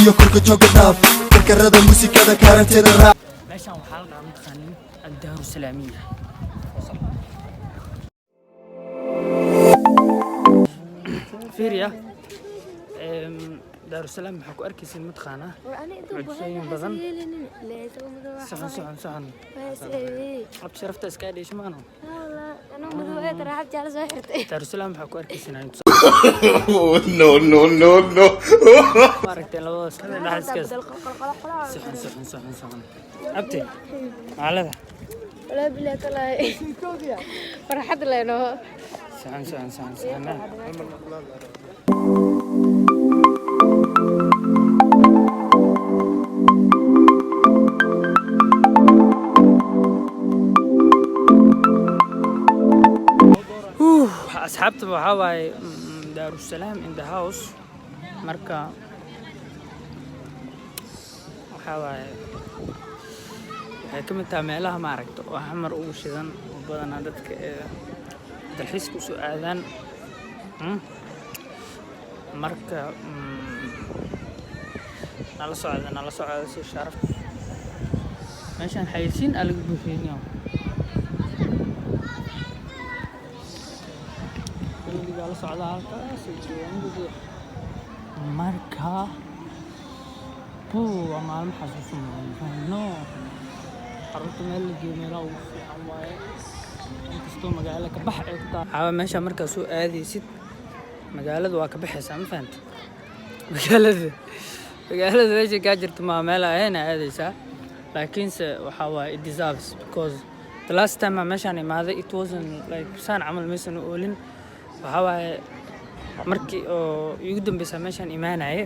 Iyo korka jooga dhaaf karkarada muusikada kaaranteeda raac. Meeshaan waxaa la dhahaa, mataqaanin, Addaaru Salaamiya. Fiiriya, Daarusalaam maxaa ku arkaysin, mataqaanaa? Mucjisooyin badan. Saxan saxan saxan. Abti sharafta iska dheesho maano. Daarusalaam maxaa ku arkaysin? No, no, no, no. Ma aragteen labadaas dhaxaskaas? Saxan saxan saxan saxan. Abti, maxaa leedahay? Walaa bilaa talaahi, farxad leno. Saxan saxan saxan saxan. Asxaabta, waxaa waaye Daarusalaam in the house. Marka waxaa waaye waxay ka mid tahay meelaha, maaragta, oo Xamar ugu shidan oo badanaa dadka ee dalxiiska usoo aadaan. Marka nala socda, nala socda si sharaf. Meeshaan xayeysiin aa laga buuxiyey. Weligaa la socda halkaas ay joogaan guddiga. Marka buu waa maalmo xasuusan mudan, fahno carruurta meel la geeyo meelaha ugu fiican waaye, inkastoo magaalo ka bax ay ku tahay. Waxaa meesha markaa soo aadaysid, magaalada waa ka baxaysaa, ma fahanta? Magaalada meesha kaa jirta maa meel ahayn aa aadaysaa, laakiinse waxaa waaye it deserves, because the last time aan meeshaan imaaday, it wasn't like saan camal, maysan u oolin. Waxaa waaye markii oo iigu dambeysaa meeshaan imaanaye,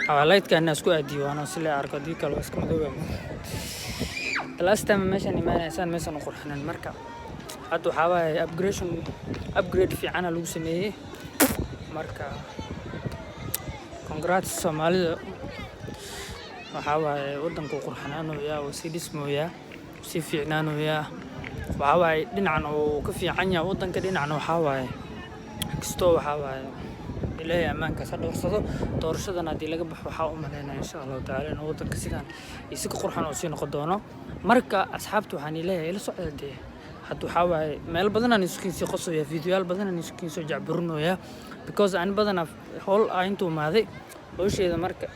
waxaa lightkan inaan isku aadiyo waana si la arko, haddii kale waa iska madooba. The last time meeshaan imaanaya saan maysan u qurxinin. Marka hadda waxaa waaye upgradation, upgrade fiicana lagu sameeyey. Marka congrats Soomaalida. Waxaa waaye waddanku qurxanaanoyaa oo sii dhismooyaa, sii fiicnaanoyaa. Waxaa waaye dhinacan oo ka fiican yahay waddanka, dhinacna waxaa waaye kastoo waxaa waaye Ilaahay ammaankaas ha dhowrsado. Doorashadan haddii laga baxo, waxaa u malaynaya insha Allahu tacaala inuu waddanka sidaan iyo si ka qurxan oo sii noqon doono. Marka asxaabta waxaan leeyahay ila socda dee. Hadda waxaa waaye meel badanaan isu kiinsii qosaya, videoyaal badanaan isu kiinsoo jacburinoyaa, because ani badanaa howl aa intuu imaaday howsheeda. Marka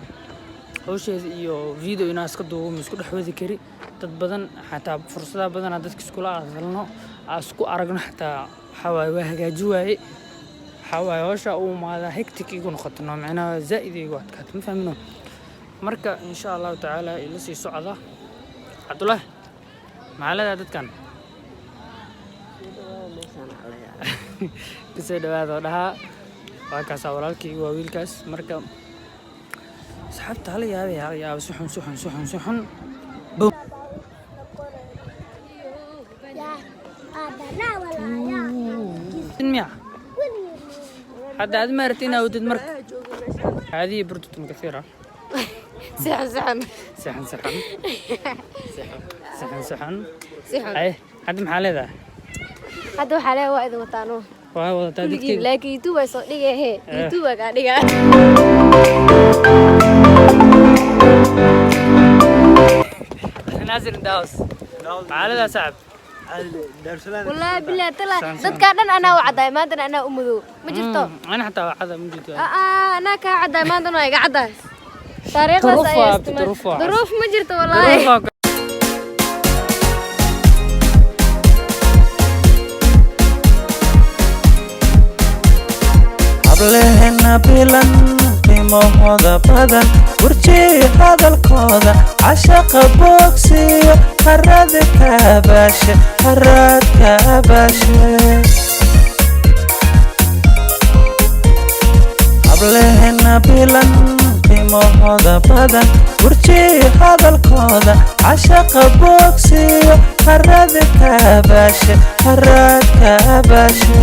howsheeda iyo video inaa iska duubo ma isku dhex wadi kari. Dad badan xataa fursadaha badanaa dadka iskula hadalno, aa isku aragno xataa, waxaa waaye waa hagaaji waaye. Waxaa waaye howsha uu imaadaa hectic igu noqoto, no, macnaha zaa'id igu adkaato, ma fahmino? Marka insha Allahu tacaala ila sii socda. Cabdullaahi, maxaa leedahay dadkan? Kusoo dhawaada oo dhahaa. Waa kaasaa walaalkii, waa wiilkaas. Marka asxaabta hala yaabay, hala yaabay. Si xun, si xun, si xun, si xun. Boom. Miya hadda aad maaragtay inaa wadid? Marka هذه بردة كثيرة. Sixan sixan. saxan saxan saxan saxan. Sixan. Ay, hadda maxaa leedahay? Hadda waxaa leeyahay waa idin wataano. Waa wadataa. Kulligiin. Dadkii. Laakiin YouTube ay soo dhigay he. YouTube aa kaa dhigaa. Naasir in the house, maxaa leedahay, saaxib? Wallaahi billahi talaa, dadkaa dhan anaa u caddaay maantana, anaa u madow ma jirto. Ana xataa waa cada, ma jirto. Aa, anaa kaa caddaay maantana, waa iga caddaay taariikhdaas. Duruuf Ayaa waa, isticmaal. Duruuf waa. Duruuf ma jirto wallaahi. Duruuf waa. Hableena bilan qiimahooda badan, gurjiy hadalkooda cashaqa boogsiyo, harada kaabaashe, haraad kaabaashe. Hableena bilan qiimahooda badan, gurjiy hadalkooda cashaqa boogsiyo, harada kaabaashe, haraad kaabaashe.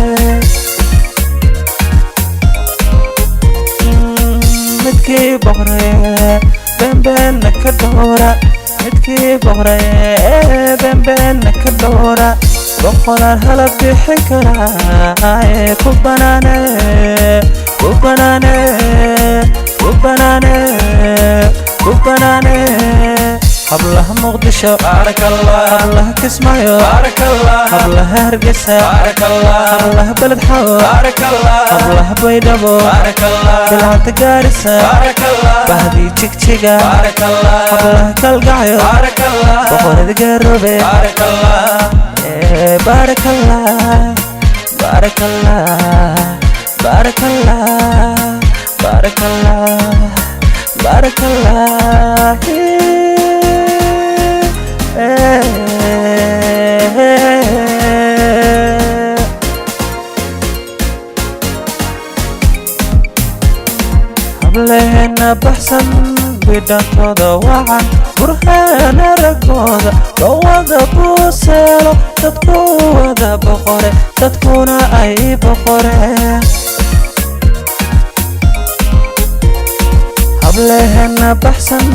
Midkii boqoree beenbeenna ka dhowra, midkii boqoree beenbeenna ka dhowra, boqolaal hala bixin karaa ee ku banaane, ku banaane, Ku banaane, ku banaane. Hablaha Muqdisho, hablaha Kismaayo, hablaha Hargeysa, hablaha Beled Xawo, hablaha Baydhabo, Bilcanta Gaarisa, bahdii Jigjiga, hablaha Kalgacyo, boqorada Garobe. Eh, baarakallah, baarakallah, baarakallah, baarakallah, baarakallah. Eh, eh. Hableena baxsan, bidhantooda wacan, burhaana raggooda loo wada buuseelo, dadku wada boqore, dadkuna ay boqoreen. Hableena baxsan,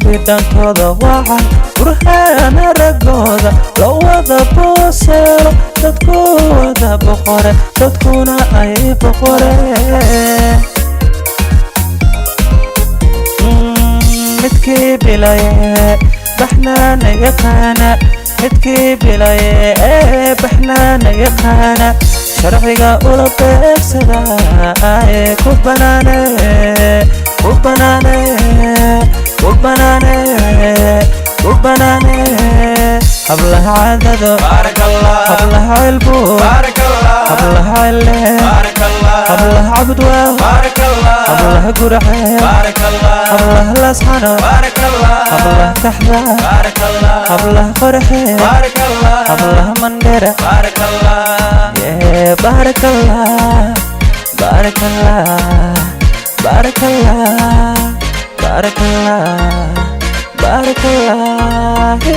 bidhantooda wacan, burhaana raggooda loo wada buuseelo, dadku wada boqore, dadkuna ay boqoreen. Midkii bilaye baxnaana yaqaana, midkii bilaye baxnaana yaqaana, sharciga ula beegsada ee ku banaane, ku banaane, ku banaane, ku banaane. Hablaha Caadado, hablaha Cilbuur, hablaha Cille, hablaha Cabudwaa, hablaha Gurceel, hablaha Lasxano, hablaha Kaxda, hablaha Qorxe, hablaha Mandhera. Yeah, baarakallah, baarakallah, baarakallah, baarakallah, baarakallah.